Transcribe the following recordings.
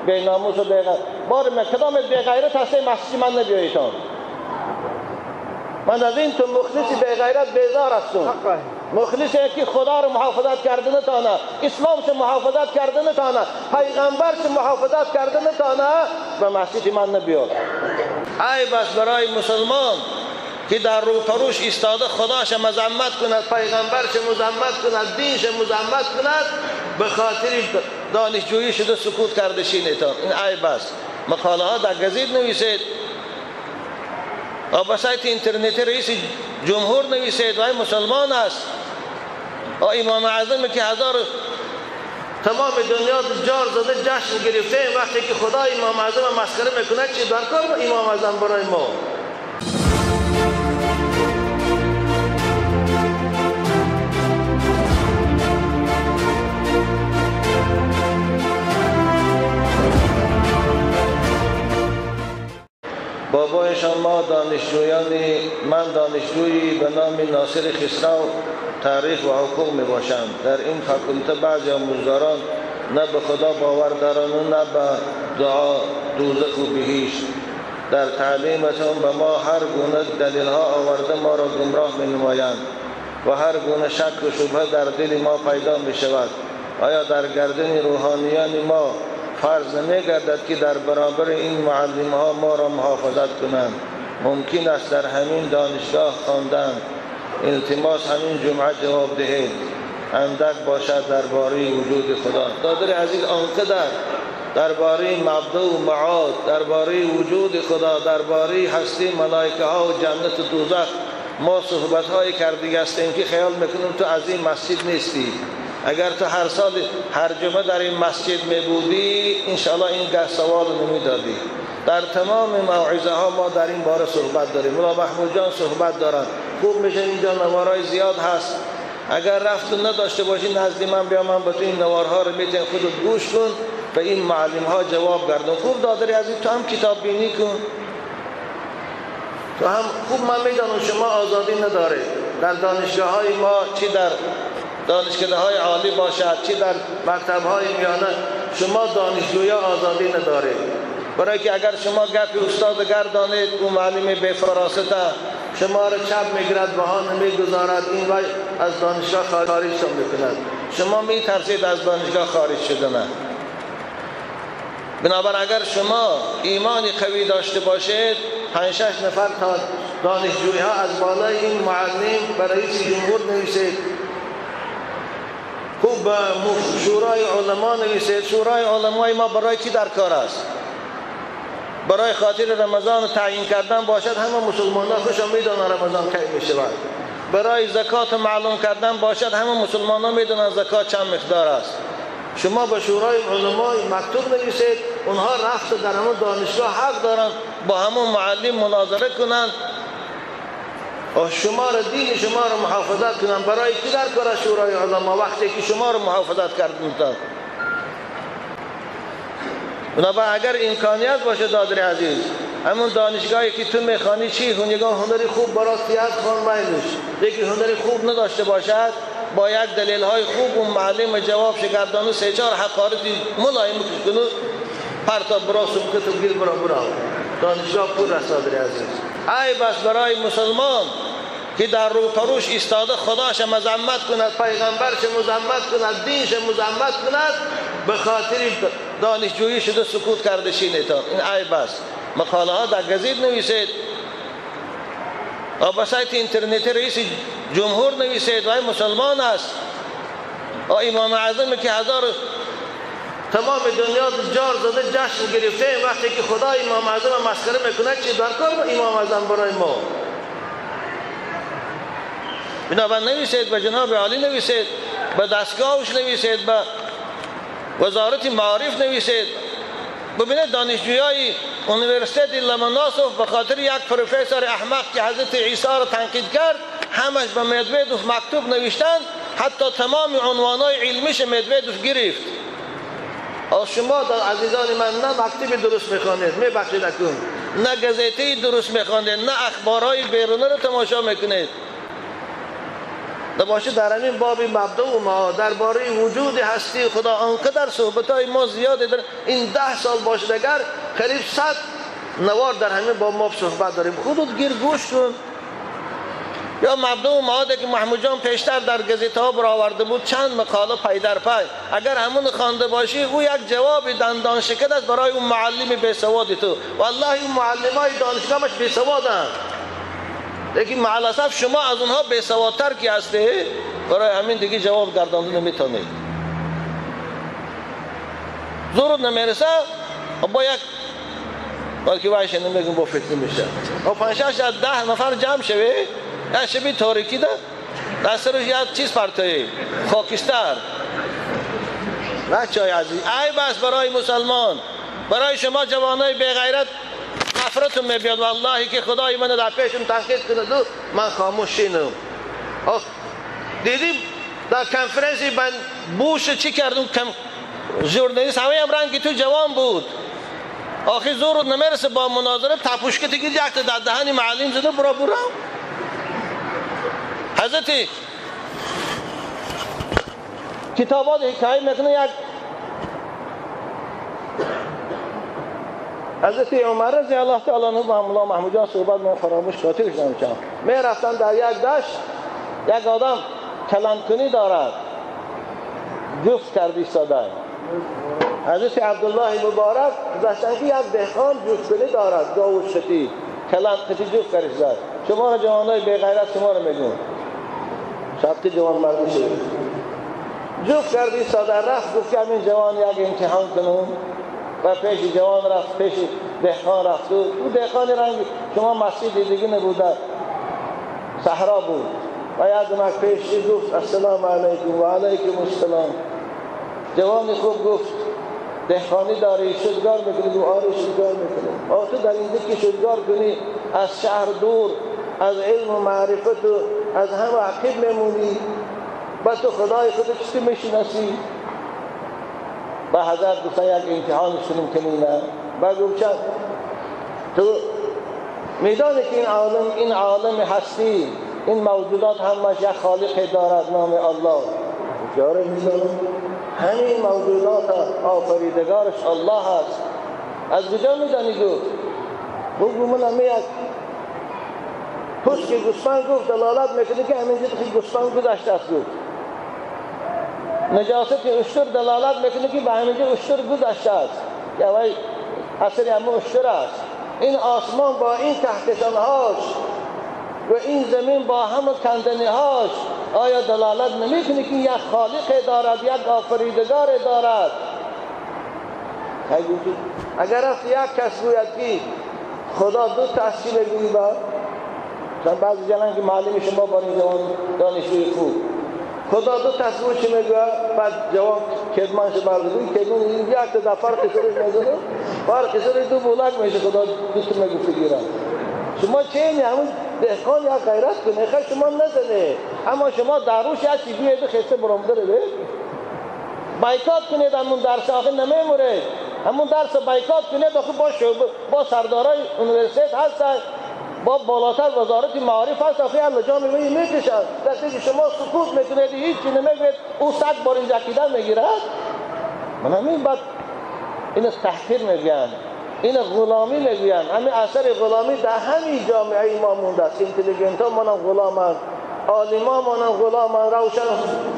بی ناموس و بی غیرت. بار من کدام بی غیرت هسته مسجد من نبیاییتان. من از این تو مخلص بی غیرت بیزار هستم. مخلص که خدا رو محافظت کرده نتانه، اسلام چه محافظت کرده نتانه، پیغمبر چه محافظت کرده نتانه، به مسجد من نبیاد. عیب است برای مسلمان که در روپروش ایستاده خداش مذمت کند، پیغمبرش مذمت کند، دینش مذمت کند، به خاطر دانشجویی شده سکوت کرده شینیتان. این عیب است. مقاله ها در گزید نویسید و به سایت اینترنتی رئیس جمهور نویسید و مسلمان است و امام اعظم که هزار تمام دنیا جار زده جشن گرفته، وقتی که خدا امام اعظم مسخره میکنه چی در کار امام اعظم برای ما؟ بابایشان ما دانشجویان، من دانشجویی به نام ناصر خسرو تاریخ و حقوق می باشم. در این فاکولته بعضی آموزگاران نه به خدا باور دارند و نه به دعا دوزخ و بهشت. در تعلیمشان به ما هر گونه دلیل ها آورده ما را گمراه می نمایند و هر گونه شک و شبهه در دل ما پیدا می شود. آیا در گردن روحانیان ما فرض نمی‌گردد که در برابر این معلم‌ها ما را محافظت کنند؟ ممکن است در همین دانشگاه خواندن. التماس همین جمعه جواب دهید. اندک باشد درباره وجود خدا. دادر عزیز، آنقدر درباره مبدا و معاد، درباره وجود خدا، درباره هستی ملائکه ها و جنت و دوزخ ما صحبت های کرده هستیم که خیال میکنیم تو از این مسجد نیستی. اگر تو هر سال هر جمعه در این مسجد می بودی انشاءالله این سوال نمی دادی. در تمام موعظه ها ما در این باره صحبت داریم. ملا محمود جان صحبت دارن. خوب میشه اینجا نوارای زیاد هست. اگر رفت نداشته باشی نزد من بیا، من به تو این نوارها رو میتونم خودت گوش کن، به این معلم ها جواب گردون. خوب دادری عزیز، تو هم کتاب بینی کن. تو هم خوب، من میدانم شما آزادی نداره در دانشگاه های ما، چی در دانشکده های عالی باشد چی در مکتب های میانه، شما دانشجویا آزادی ندارید. برای که اگر شما گپ استاد گردانید، او معلم بی فراسته شما را چپ میگیرد، بهانه میگذارد، این وای از دانشگاه خارج میکند. شما میترسید از دانشگاه خارج شدن. بنابر اگر شما ایمان قوی داشته باشید، 5-6 نفر تا دانشجوی ها از بالای این معلم برای رئیس جمهور نویسید، خوب شورای علما نویسید. شورای علمای ما برای چی در کار است؟ برای خاطر رمضان تعیین کردن باشد، همه مسلمان ها خوشم میدونن رمضان کی میشود. برای زکات معلوم کردن باشد، همه مسلمان ها میدونن زکات چند مقدار است. شما به شورای علمای مکتوب نویسید، اونها رفت در همون دانشگاه حق دارن با همون معلم مناظره کنن و شما را دین شما را محافظت کنن. برای کی در کار شورای علما وقتی که شما را محافظت کردن؟ بنابراین اگر امکانیت باشه دادر عزیز، همون دانشگاهی که تو میخوانی چی هنگام هنری خوب برات سیاست خان میلش، یکی هنری خوب نداشته باشد، با یک دلیل های خوب اون معلم جواب شگردانو 3-4 حقارتی ملایم کنو پرتا برا سبکتو گیر برا برا دانشگاه پور است. دادر عزیز، عیب است برای مسلمان که در روپروش ایستاده خداش مذمت کند، پیغمبرش مذمت کند، دینش مذمت کند، به خاطر دانشجویی شده سکوت کرده شینیتان. این عیب است. مقاله ها در گزید نویسید و به سایت اینترنتی رئیس جمهور نویسید و مسلمان است و امام اعظم که هزار تمام دنیا جار زده جشن گرفته، وقتی که خدا امام اعظم مسخره میکنه چی در کار امام اعظم برای ما؟ بنابراین نویسید، به جناب عالی نویسید، به دستگاهش نویسید، به وزارت معارف نویسید. ببینید دانشجویای اونیورسیته لمونوسوف به خاطر یک پروفسور احمق که حضرت عیسی را تنقید کرد، همش به مدویدوف مکتوب نوشتن، حتی تمام عنوانای علمیش مدویدوف گرفت. شما عزیزان من نه مکتب درست میخوانید، میبخشید اکنون، نه گزیته درست میخوانید، نه اخبارهای بیرونی رو تماشا میکنید. باشه در همین باب مبدأ و معاد، درباره وجود هستی خدا آنقدر صحبت‌های ما زیاده. در این 10 سال باشه اگر قریب 100 نوار در همین باب ما صحبت داریم. خودت گیر گوش کن. یا مبدأ و معاد که محمود جان پیشتر در گزیته ها برآورده بود چند مقاله پی در پی، اگر همون خوانده باشی او یک جواب دندان شکن است برای اون معلم بیسواد تو. والله این معلمای دانشگاهش بیسوادند، لیکن مع الاسف شما از اونها بیسوادتر کی هستی، برای همین دیگه جواب گردانده نمیتونید. زورت نمیرسه با یک بلکه وایش نمیگم با فتنه میشه. و 5 6 10 نفر جمع شوی، یا شبی تاریکی ده در سرش یک چیز پرتایی خاکستر. بچه های عزیز، عیب است برای مسلمان، برای شما جوانای بی غیرت نفرتون میبیاد. والله که خدای من در پیشم تنقید کنه دو من خاموش شینم. دیدیم در کنفرانسی من بوش چی کردم، ژورنالیست همه هم رنگی تو جوان بود، آخی زور نمیرسه با مناظره تپوشکه دیگه یک تا در دهن معلم زده برا برا. حضرت کتابات حکایه میکنه یک حضرت عمر رضی الله تعالی عنه با مولا محمود جان صحبت من فراموش خاطرش نمیشم. می رفتن در یک دشت، یک آدم کلانکنی دارد، جفت کرده ایستاده. حضرت عبدالله مبارک گذشتن که یک دهقان جفتکنی دارد، گاو شتی کلان قطی جفت کرده ایستاده. شما را جوانای بی غیرت شما را میگون شبتی جوان مردی شد جفت کرده ایستاده. رفت گفت که همین جوان یک امتحان کنم و پیش جوان رفت، پیش دهقان رفت. او دهقان رنگ شما مسجد دیگه نبوده، صحرا بود. و یادم پیش گفت السلام علیکم و علیکم السلام. جوان خوب گفت دهقانی داری، شدگار میکنی؟ گفت آره شدگار میکنی. آخه در اینجا که شدگار کنی از شهر دور، از علم و معرفت و از همه عقب میمونی، با تو خدای خودت چی میشناسی؟ با حضرت گفتن یک امتحان شنم کنی نه؟ بعد گفت چند تو میدانی که این عالم، این عالم هستی، این موجودات همش یک خالق دارد نام الله. جاره میدانم همین موجودات آفریدگارش الله است. از کجا میدانی؟ گفت بگو من همه یک پشت که گوسفند گفت دلالت میکنه که همینجا که گوسفند گذشته است. گفت نجاست اشتر دلالت میکنه که به همینجا اشتر گذشته است، که اولی اثر همه اشتر است. این آسمان با این کهکشانهاش و این زمین با همه کندنیهاش آیا دلالت نمیکنه که یک خالق دارد، یک آفریدگار دارد؟ اگر رفت یک کس گوید که خدا دو تحصیل گویی با مثلا بعضی جنان که معلم شما با این جوان دانشجوی خوب خدا دو تصویر چی میگه، بعد جوان کدمانش برگزید کدمان یک تا فرق سرش میزنه، فرق سرش دو بولک میشه. خدا دوست میگه فکرم شما چه اینی همون دهقان یا غیرت کنه، خیلی شما نزنه، اما شما داروش یا چی بیاید خسته برآمده رو بایکات کنید. همون درس آخر نمیموره، همون درس بایکات کنید. آخه با شعبه با سردارای اونیورسیت هستن، با بالاتر وزارت معارف هست، آخه الله جان میبینی میکشن. دستی که شما سکوت میکنید هیچی نمیگید، او 100 بار این جکیدن میگیرد. من همین بعد این تحقیر میگن، این غلامی میگوین. همین اثر غلامی در همین جامعه ما مونده است. اینتلیگنت ها مانم غلامن، عالما مانم غلامن، روشن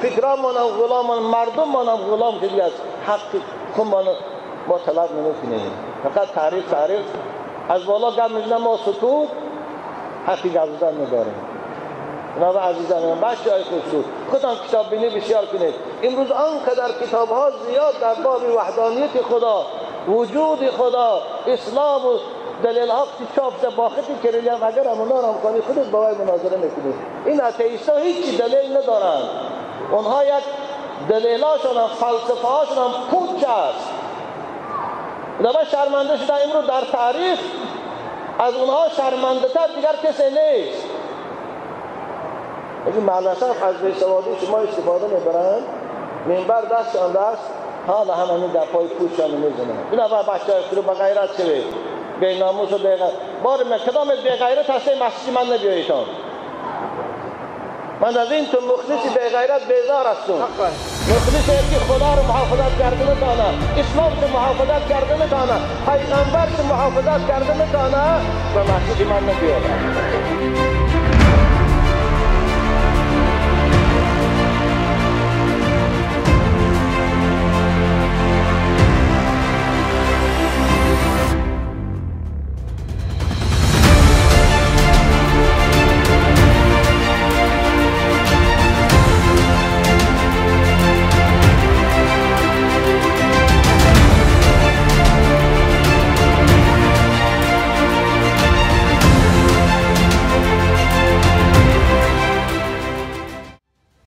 فکرا مانم غلامن، مردم مانم غلام که دیگه از حق خود ما طلب نمیکنیم. فقط تعریف تعریف از بالا گم میزنن، ما سکوت، حقی گپ زدن نداریم. جناب عزیزان من، بچه های خصوص خودتان کتاب بینی بسیار کنید. امروز آنقدر کتاب ها زیاد در باب وحدانیت خدا، وجود خدا، اسلام و دلیل ها چاپ شده با خط کریلی هم اگر همونا را هم کنی خودت با وی مناظره میکنی. این اتئیست ها هیچ دلیل ندارند، اونها یک دلیلاشون هم فلسفه هاشون هم پوچ است. من شرمنده شدم امروز در تاریخ از اونها شرمنده تر دیگر کسی نیست. لیکن معلصف از بیسوادی شما استفاده میبرند، منبر دستشان دست، حالا هم همین گپای پوچشان میزنند. اینا با بچه های خود با غیرت شوید، بی ناموس و بی غیرت. بار من کدام بی غیرت هسته مسجد من نبیاییتان. من از این تو مخلص به غیرت بیزار هستم. مخلص که خدا رو محافظت کرده میتونه، اسلام رو محافظت کرده میتونه، پیغمبر رو محافظت کرده میتونه، به مسجد من نبیاد.